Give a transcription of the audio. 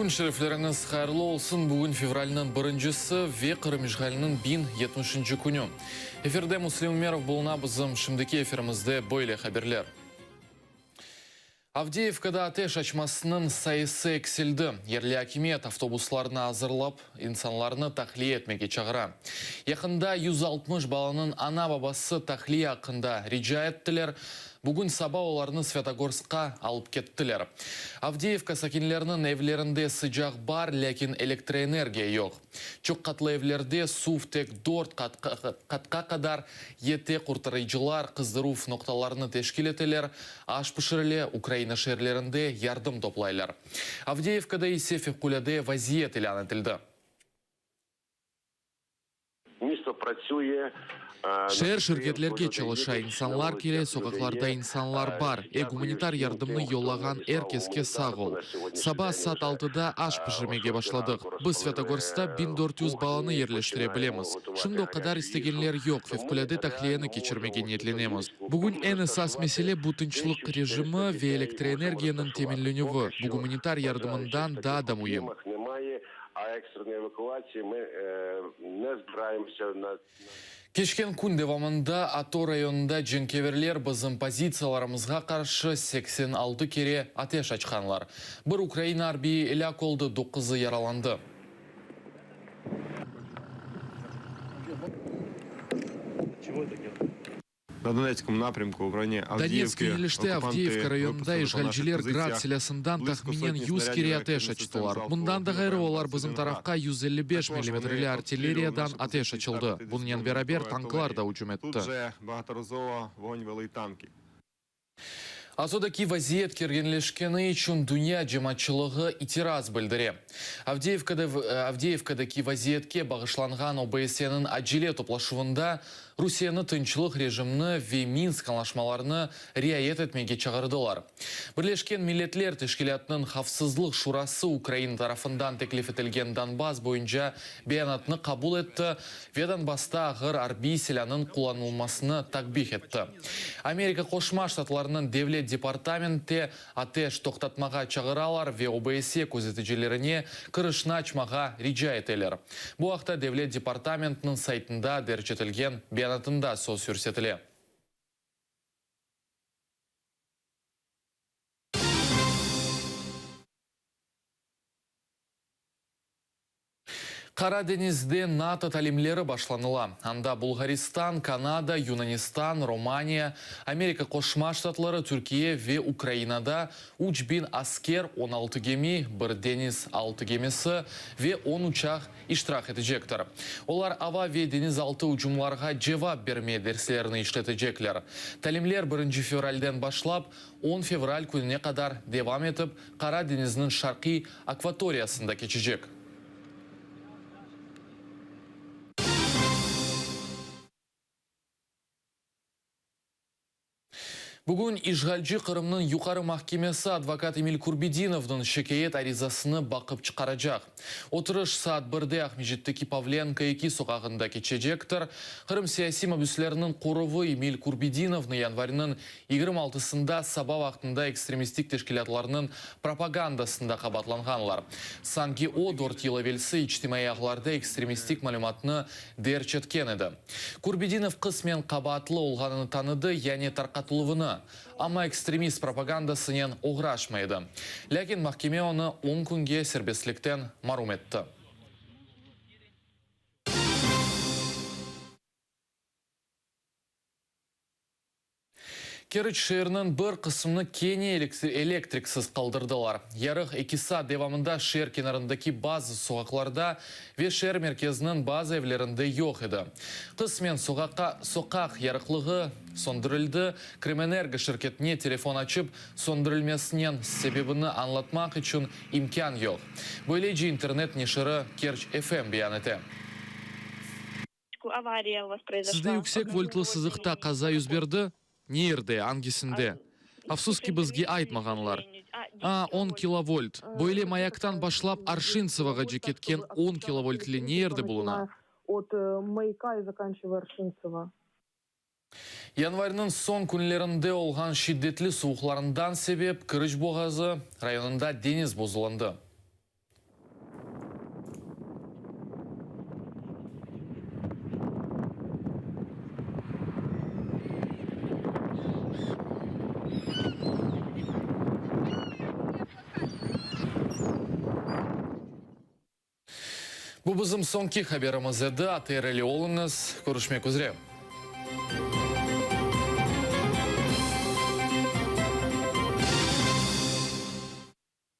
Kün şerifleriñiz hayırlı olsun! Bugün fevralniñ birincisi ve Qırım işğaliniñ 1070-nci künü. Efirde Müslim Ümerov buluna, bizim şimdiki efirimizde böyle haberler. Avdeyevkada ateş açmasınıñ sayısı eksildi. Yerli akimiyet avtobuslarnı azırlap, insanlarnı tahliye etmege çağıra. Yaqında 160 balanıñ ana-babası tahliye aqqında rica ettiler. Bugün saba olarnı Svâtogorskqa alıp kettiler. Avdeyevka sakinleriniñ evlerinde sıcaq bar, lâkin elektroenergiya yoq. Çoq qatlı evlerde suv tek dört qatqa qadar yete, qurtarıcılar qızdıruv noqtalarını teşkil eteler, aş pişirile, Ukraina şeerlerinde yardım toplaylar. Avdeyevkada ise fevqulâde vaziyet ilân etildi. Şeer şirketlerge çalışa, insanlar kele, soqaqlarda insanlar bar. E, gumanitar yardımnı yollağan er keske sağ ol. Saba saat altıda aş pişirmege başladıq. Biz Svâtogorskta 1400 balanı yerleştire bilemiz. Şimdi o qadar istegenler yoq, fevqulâde tahliyeni keçirmege niyetlenemiz. Bugün eñ esas mesele bu tınçlıq rejimi ve elektroenergiyanıñ teminlenüvi, bu gumanitar yardımından daa da müim. Keçken kün devamında ATO rayonında cenkeverler bizim pozitsiyalarımızğa qarşı 86 kere ateş açqanlar. Bir Ukraina arbiyi elâk oldı, doquzı yaralandı. Donetsk yönelişte Avdeyevka rayonında işğalciler Grad silâsından tahminen yüz kere ateş açtılar. Bundan da ğayrı, olar bizim tarafqa 155 millimetreli artilleriyadan ateş açıldı. Bunınen beraber, tanklar da ücüm etti. Azodaki vaziyet kerginleşkeni içün dünya cemaatçılığı itiraz bildire. Avdeyevkadaki vaziyetke bağışlanğan OBSE-niñ acele toplaşuvında Rusiyeni tınçlıq rejimni ve Minsk añlaşmalarını riayet etmege çağırdılar. Birleşken Milletler Teşkilâtınıñ Havfsızlıq Şurası Ukraina tarafından teklif etilgen Donbass boyunca beyanatnı qabul etti ve Donbassta ağır arbiy silânıñ qullanılmasını takbih etti. Amerika Qoşma Ştatlarınıñ Devlet departamenti ateş toqtatmağa çağıralar ve OBSE közeticilerine kirişni açmağa rica eteler. Bu aqta Devlet departamentiniñ saytında derc etilgen beyanatında söz yürsetile. Qara deñizde NATO talimleri başlanıla. Anda Bulğaristan, Kanada, Yunanistan, Romaniya, Amerika Qoşma Ştatları, Türkiye ve Ukrainada 3000 asker, 16 gemi, bir deñiz altı gemisi ve on uçaq iştirak etecektir. Olar ava ve deñizaltı ucumlarğa cevap berme derslerini işletecekler. Talimler birinci fevralden başlap, on fevral kününe qadar devam etip, Qara deñizniñ şarqiy akvatoriyasında keçecek. Bugün işğalci Qırımnıñ Yuqarı mahkemesi advokat Emil Kurbedinovnıñ şikâyet arizasını baqıp çıqaracaq. Oturış saat birde Aqmescitteki Pavlenko 2 soqağında keçecektir. Qırım siyasiy mabüsleriniñ qoruvı Emil Kurbedinovnı yanvarniñ Yigirmi altısında saba vaqtında ekstremistik teşkilâtlarnıñ propagandasında qabaatlanğanlar. Sanki o, dört yıl evelsi içtimaiy ağlarda ekstremistik malümatnı derc etken edi. Kurbedinov qısmen qabaatlı olğanını tanıdı, yani tarqatıluvını, amma ekstremist propagandasınen oğraşmay edi. Lâkin mahkeme onı on künge serbestlikten marum etti. Keriç şeeriniñ bir qısmını kene elektriksiz qaldırdılar. Yarıq eki saat devamında şeer kenarındaki bazı soqaqlarda ve şeer merkeziniñ bazı evlerinde yoq edi. Qısmen soqaq yarıqlığı söndürildi. Krımenergo şirketine telefon açıp, söndürilmesinen sebebini añlatmaq içün imkân yoq. Böylece internet neşiri Kerç FM beyan ete. Sizde yüksek voltlı sızıqta qaza yüz berdi? Ne yerde, angisinde? Afsus ki, bizge aytmağanlar. A, on kilovolt. Böyle mayaktan başlap Arşintsevoğace ketken on kilovoltli ne yerde buluna? Yanvarniñ soñ künlerinde olğan şiddetli suvuqlarından sebep Keriç boğazı rayonında deñiz bozulandı. Bu bizim soñki haberimiz edi. ATR ile oluñız. Körüşmek üzre.